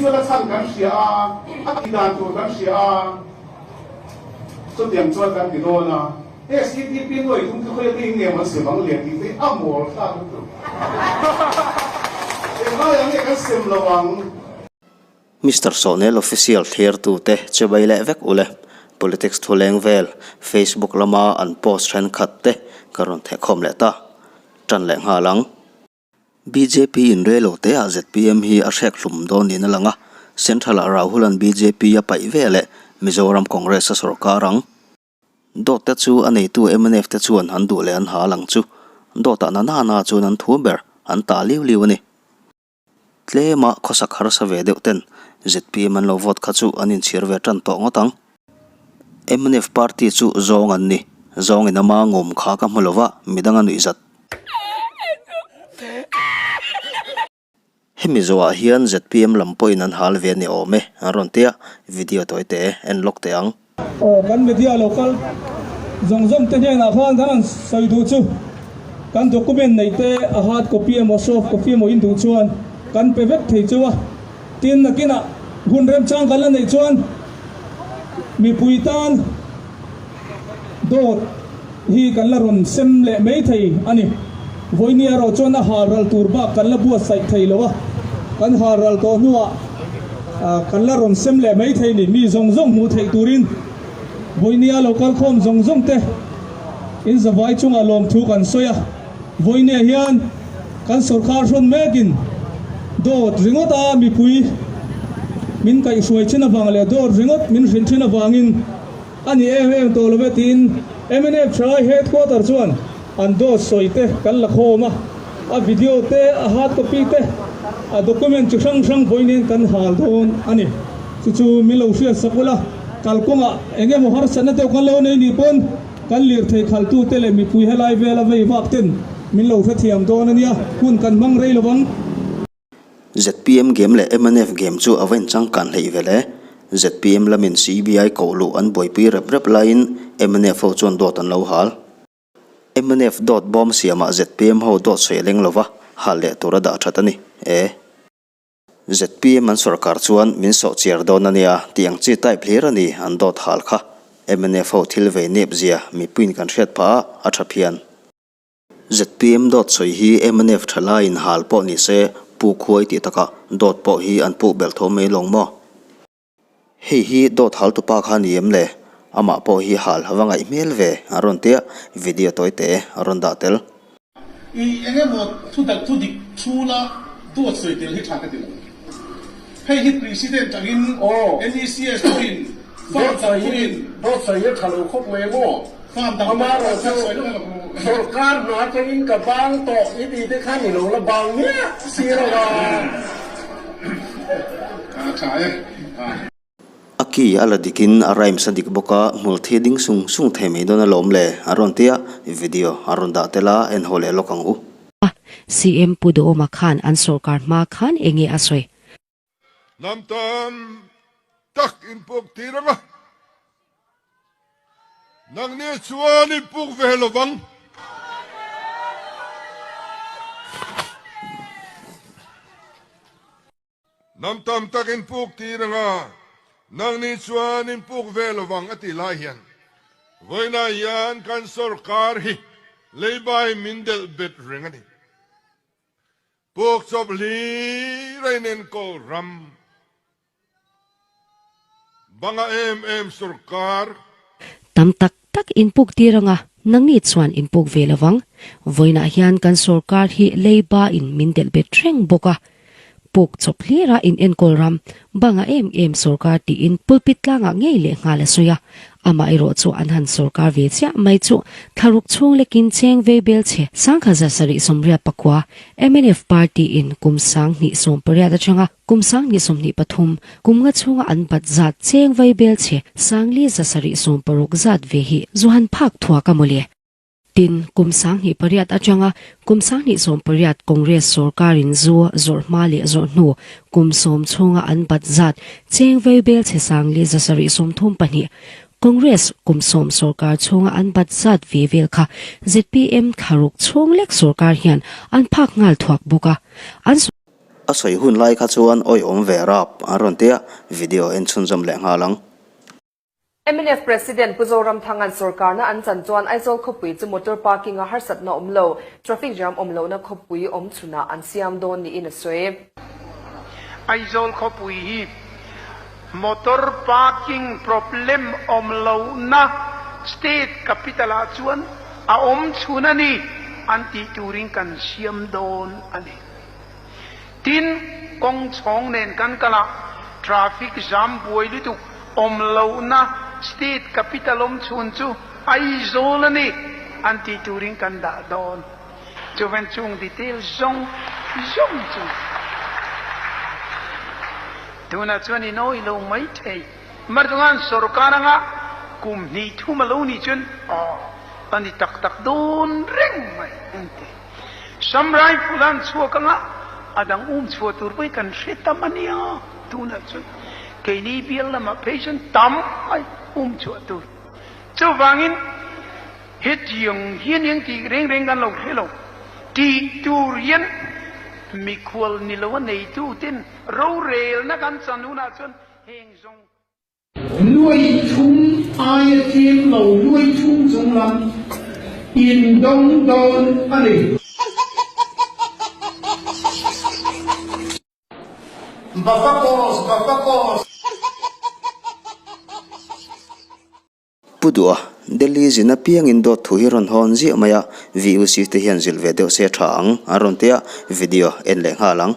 Chuan a chhan kan hria a, a tih dan tur kan hria a, chutiang chuan kan ti dawn a. SEDP nuai thum chu khawi aṭangin nge maw an sem ang le tih te hi a mawl thlak lutuk. Englaiah nge kan sem lo ang? Mister Sawnel Official thlirtute chibai leh vek ule. Politics thuleng vel Facebook lama an post thenkhat te ka rawn thehkhawm leh ta. Tan leh nghal ang. Bjp in rel lo te ah zpm hi a hrek hlum dawn niin a lang a, Central ah Rahul an bjp a paih ve leh Mizoram Congress a sawrkar ang. Dawt te chu a neitu mnf te chuan an duh leh an hal ang chu. Dawt ah na na na chuan an thu ber an ta liu liu a ni. Tlema khawsak harsa ve deuh ten zpm an lo vote kha chu an inchhir ve tan tawh ngawt ang. Mnf party chu zawng an ni. Zawngin ama ngawm kha ka hmu lova, midang a nuihzat. Hemi zawhah hian zpm lam pawhin an hal ve a ni awm e, an rawn ti a, video tawi teh en lawk teh ang. Aw kan media lo kal zawng zawng te hnenah khan kan han sawi duh chu kan document neih te a hard copy emaw soft copy emaw in duh chuan kan pe vek thei chu a. Tin, nakinah hun remchang kan la neih chuan mipui tan dawt hi kan la rawn sem leh mai thei a ni. Vawiini erawh chuan a hal ral tur bak kan la buatsaih thei lo a, kan hal ral tawh hnuah kan la rawn sem leh mai thei ni. Mi zawng zawng hmuh theih turin vawiini a lo kal khawm zawng zawng te in zavai chungah lawmthu kan sawi a. Vawinia hian kan sawrkar hrawn mekin dawt ringawt a mipui min kaihhruai thin avang leh dawt ringawt min hrilh thin avangin a ni em em tawh lo ve tiin mnf Thalai Headquarter chuan an dawt sawi te kan la khawm a, a video te, a hard copy te, a document chi hrang hrang vawiin kan hal dawn a ni. Chu chu min lo hriatsak ula, kalkawngah eng emaw harsatna deuh kan lo nei nih pawn, Kan lirthei khalhtute leh mipui helai vela vei vak ten min lo hrethiam dawn a nia, hun kan hmang rei lo ang. Zpm game leh mnf game chu a va inchangkan hleih ve le. Zpm lamin CBI koh luh an buaipui rep rep laiin mnf ho chuan dawt an lo hal. Mnf dawt bawm siamah zpm ho dawt sawi a leng lova, hal leh tur a dah that a ni e. Zpm an sawrkar chuan min sawh chiar dawn a nia tih ang chi type hlir a ni an dawt hal kha. Mnf ho thil vei nep zia mipuiin kan hriat phah a, a tha phian. Zpm dawt sawi hi mnf tha laiin hal pawh ni se puk huai tih takah dawt pawh hi an puk belh tho mai lawng maw? Hei hi dawt hal tupa kha ni em le? Amah pawh hi hal va ngaih hmel ve a rawn tia, video tawi te a rawn dah tel. I eng emaw thu dak thu dik chhula dawt sawi tel hi tha ka ti lo. Hei hi President angin NECS pawhin farm dang pawhin. Dawt sawi hi tha lo khawp mai maw? Farm dang Amah erawh chu sorkar hna atangin ka bang tawh i tih te khan i lo la bang miah si lo a. A tha e. A key a la dikin a rhymes a dik bawk a, hmul thi ding sung sung thei mai dawn alawm le a rawn ti a, video a rawn dah tel a, en haw leh lawk ang u. CM Pu Duhawma khan an sorkar hma khan enge a sawi? Hnam tam tak in puk tir ang a, nangni chuan in puk ve lo vang. Hnam tam tak in puk tir ang a, nangni chuan in puk ve lo vang a tih lai hian vawiinah hian kan sorkar hi leibai min delh bet reng a ni. Puk chawp hlir a inenkawl ram banga em em sorkar. Tam tak tak inpuk tir anga nangni chuan inpuk ve lovang. Vawiinah hian kan sorkar hi leiba in min delh bet reng bawk a. Puk chawp hlira inenkawl ram banga em em sorkar tiin pulpit tlangah ngei leh nghal a sawi a. Amah erawh chu an han sorkar ve chiah mai chu thlaruk chhung lekin cheng vei bel chhe 1789 mnf party in kum 2018 atanga kum 2023 kum nga chhunga an bat zat cheng vei bel chhe 5760 zat ve hi zu han phak thuak a mawle. Tin, kum 28 atanga kum 28 Congress sorkarin zu zawrh hma leh zawrh hnu kum sawm chhunga an bat zat cheng vei bel chhe 5732 Congress kum sawm sorkar chhunga an bat zat ve vel kha zpm thlaruk chhung lek sorkar hian an phak nghal thuak bawk a. An. A sawi hun lai kha chuan awihawm ve rap an rawn ti a, video en chhunzawm leh nghal ang. Mnf President Pu Zoramthanga'n sorkarna an chan chuan Aizawl khawpui chu motor parking a harsatna awm lo, traffic jam awm lohna khawpui awm chhunah an siam dawn niin a sawi. Aizawl khawpui hi motor parking problem awm lohna state capital ah chuan a awm chhun a ni an tih turin kan siam dawn a ni. Tin, kawng chhawng nen kan kal a, traffic jam buai lutuk awm lohna state capital awm chhun chu Aizawl a ni an tih turin kan dah dawn. Chuvan chung detail zawng zawng chu tunah chuan in awih lo mai thei. Martungan sorkar anga kum hnih thum a lo nih chuan aw a ni tak tak dawn reng mai an ti. Sam rifle an chhuak anga a dang um chhuah tur pawh hi kan hre tam a nia, tunah chuan keini bial lamah phei chuan tam mai um chhuah tur. Chuvangin hetiang hian eng tih reng reng kan lo hre lo, tih tur hian mikhual ni lo a neitu ten rorelna kan chan hunah chuan heng zawng. Nuai thum aia tlem lo nuai thum chung lam in dawng dawn a ni. Bafakos, Bafakos. Pu Duha, Delhi zin apiangin dawt thu hi rawn hawn ziah mai a, VUC te hian zilh ve deuh se tha ang an rawn ti a, video en leh nghal ang.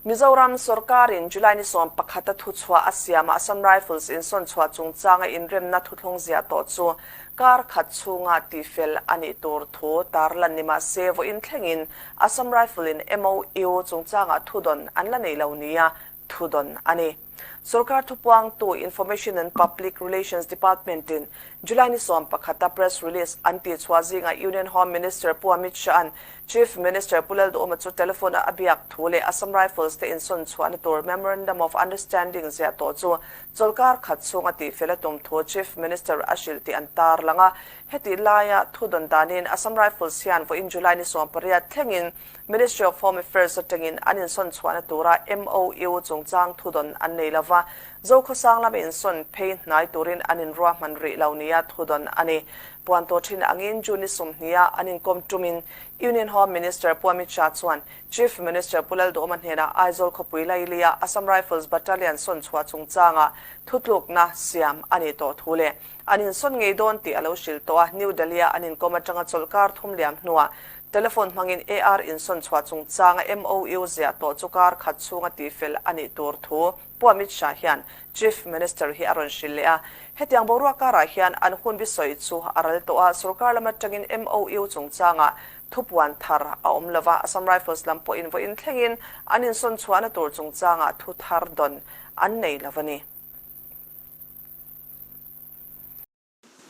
Mizoram sorkarin July ni 11 a thuchhuah a siamah Assam Rifles insawn chhuah chungchanga inremna thuthlung ziah tawh chu kar khat chhunga tihfel a nih tur thu tarlan ni mah se vawiin thlengin Assam Rifle in MOU chungchangah thudawn an la nei lo nia thudawn a ni. Sorkar thupuangtu Information and Public Relations Department-in July ni 11 a press release an tihchhuah zingah Union Home Minister Pu Amit Shah-a'n Chief Minister Pu Lalduhoma chu telephone-a a biak thu leh Assam Rifles te insawn chhuahna tur Memorandum of Understanding ziah tawh chu chawlkar khat chhunga tihfel a tum thu Chief Minister a hrilh tih an tarlang a. Hetih laia thudawn danin Assam Rifles hian vawiin July ni 18 thlengin Ministry of Home Affairs atangin an insawn chhuahna tura MOU chungchang thudawn an nei lova, Zokhawsang lama insawn phei hnai turin an inruahman rih lo nia thudawn a ni. Puan tawh thin angin June ni sawmhniha an inkawm tumin Union Home Minister Pu Amit Shah chuan Chief Minister Pu Lalduhoma hnenah Aizawl khawpui Lailia Assam Rifles Battalion sawn chhuah chungchanga thutlukna siam a nih tawh thu leh An insawn ngei dawn tih a lo hrilh tawh a, New Delhi-a an inkawm atanga chawlhkar thum liam hnuah telephone hmangin AR insawn chhuah chungchanga MOU ziah tawh chu kar khat chhunga tihfel a nih tur thu Pu Amit Shah hian Chief Minister hi a rawn hrilh leh a. Hetiang boruak karah hian an hun bi sawi chu a ral tawh a, sorkar lam atangin MOU chungchanga thupuan thar a awm lo va, Assam Rifles lam pawhin vawiin thlengin an insawn chhuahna tur chungchangah thu thar dawn an nei lo a ni.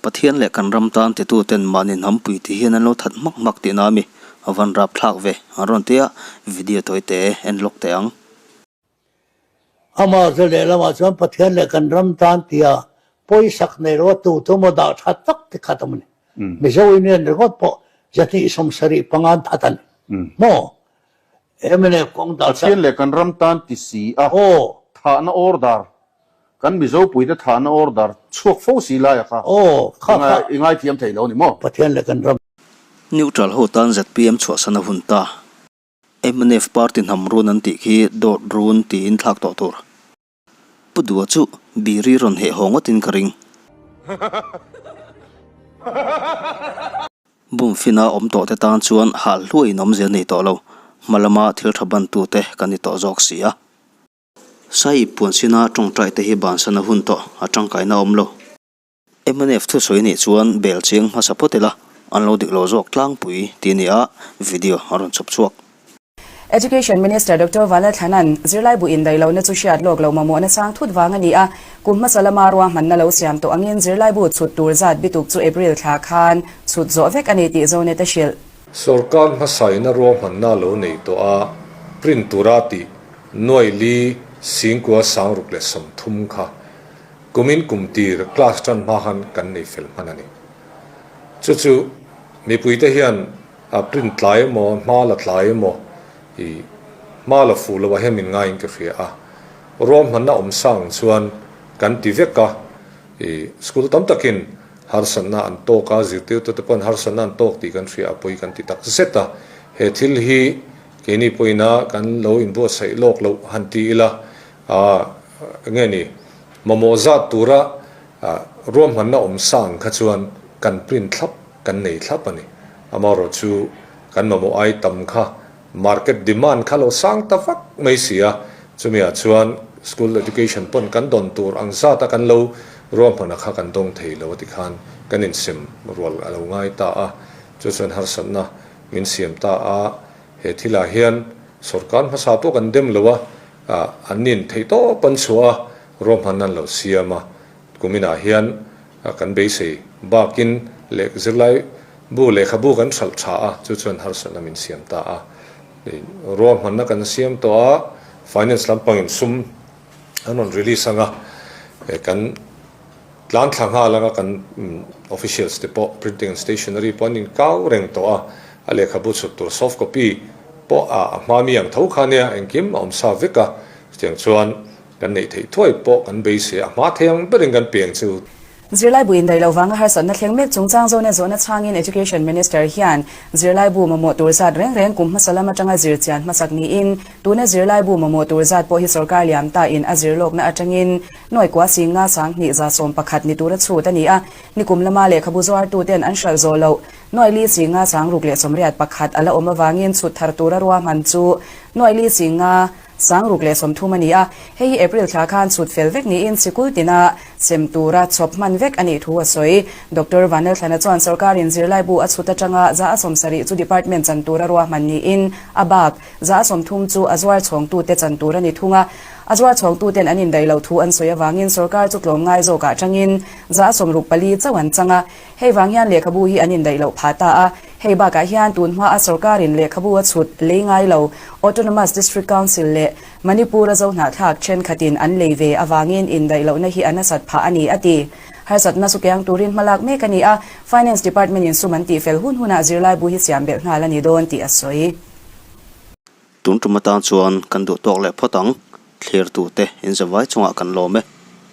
Pathian leh kan ram tan titu ten mahni hnam pui ti hian an lo that hmak hmak tihna a mi a van rap thlak ve an rawn ti a, video tawi te en lawk teh ang. Amah chu lehlamah chuan Pathian leh kan ram tan tia pawisak nei lo a tu tu maw dah tha tak ti khat awm a ni. Mizo Union ringawt pawh 275 an that a ni maw? Mnf kawng dah Pathian leh kan ram tan ti si a thahna order Kan Mizo puite thahna order chhuak fo si laia kha i ngaithiam thei lo ni maw? Pathian leh kan ram. Neutral ho tan zpm chhuahsan a hun ta. Mnf party hnam run an tih khi dawt run tiin thlak tawh tur. Pu Dua chu biri rawn heh haw ngawtin ka ring. Bumfina awm tawh te tan chuan hal hluaiin awmzia nei tawh lo. Hma lama thil tha bantute kan ni tawh zawk si a. Sahib puan sina tawngtai te hi bansan a hun tawh, a tangkaina a awm lo. Mnf thusawi nih chuan bel chiang hmasa phawt ila, an lo dik lo zawk tlangpui tih a ni a, video a rawn chhawp chhuak. Education Minister Doctor Vanlalthlana'n zirlaibu indaihlohna chu hriat lawk loh mamawhna chang thut vang a ni a, kum hmasa lama ruahmanna lo siam tawh angin zirlaibu chhut tur zat bituk chu April thla khan chhut zawh vek a ni tih Zonet a hrilh. Sorkar hmasaina ruahmanna lo nei tawh a, print tura tih Nuai li singkua sangruk leh 30 kha kumin kum tir class tan hma khan kan nei fel hman a ni. Chu chu mipuite hian a print tlai emaw, hma la tlai emaw i. Hma la fuh loh ah hian min ngaiin ka hria a, ruahmanna awm sang chuan kan ti vek a, i school tam takin harsatna an tawk a, zirtirtute pawn harsatna an tawk tih kan hria a, pawi kan ti tak zet a, he thil hi keini pawhin a kan lo inbuatsaih lawk loh han ti ila, ah nge ni mamawh zat tura ruahmanna awm sang kha chuan kan print thlap kan nei thlap a ni, amaherawhchu kan mamawh ai tam kha Market demand kha lo sang ta vak mai si a, chumiah chuan school education pawn kan dawn tur ang zat a kan lo ruahmana kha kan dawng thei lo a ti khan kan insem rual a lo ngai ta a, chu chuan harsatna min siam ta a, he thilah hian sorkar hmasa pawh kan dem lo a, an nin theih tawp an chhuah a, ruahmanna an lo siam a, Kuminah hian kan beisei bakin leh zirlai bu lehkhabu kan hralh tha a, chu chuan harsatna min siam ta a. Ruahmanna kan siam tawh a, finance lampangin sum an rawn release anga kan tlan thla nghal anga kan officials te pawh printing and stationery pawh an inkau reng tawh a, a lehkhabu chhut tur soft copy pawh a hma mi ang tho kha nia engkim a awm sa vek a, chutiang chuan Kan neih theih thuai pawh kan beisei a, hma thei ang berin kan peng chu. Zirlaibu indaih lo vanga harsatna thleng mek chungchang zawhna zawhna chhangin Education Minister hian zirlaibu mamawh tur zat reng reng kum hmasa lam atanga zir chian hmasak niin tuna zirlaibu mamawh tur zat pawh hi sorkar liam ta in a zirlawkna atangin nuai kua singa 20 111 ni tura chhut a ni a, nikum lama lehkhabu zuartuten an hralh zawh loh nuai li singa 681 a la awm avangin chhut thar tura ruahman chu nuai li singa 630 a ni a, hei hi April thla khan chhut fel vek niin sikul tina sem tura chhawp hman vek a nih thu a sawi. Doctor Vanlalthlana chuan sorkarin zirlaibu a chhut atanga 170 chu department chan tura ruahman niin a bak 30 chu a zuar chhawngtute chan tur a ni thung a. A zuar chhawngtuten an indaih loh thu an sawi avangin sorkar chu tlawmngai zawkah atangin 64 chauh an chang a. Hei vang hian lehkhabu hi an indaih loh phah ta a, hei bakah hian tun hmaa sorkarin lehkhabu a chhut lei ngai lo Autonomous District Council leh Manipur-a zohnahthlak thenkhatin an lei ve avangin indaih lohna hi a nasat phah a ni, a ti. Harsatna chu kiang turin hmalak mek a ni a, Finance Department-in sum an tihfel hun hunah zirlaibu hi siam belh nghal a ni dawn tih a sawi. Tun tum atan chuan kan duh tawk leh phawt ang, thlirtute inzavai chungah kan lawm e.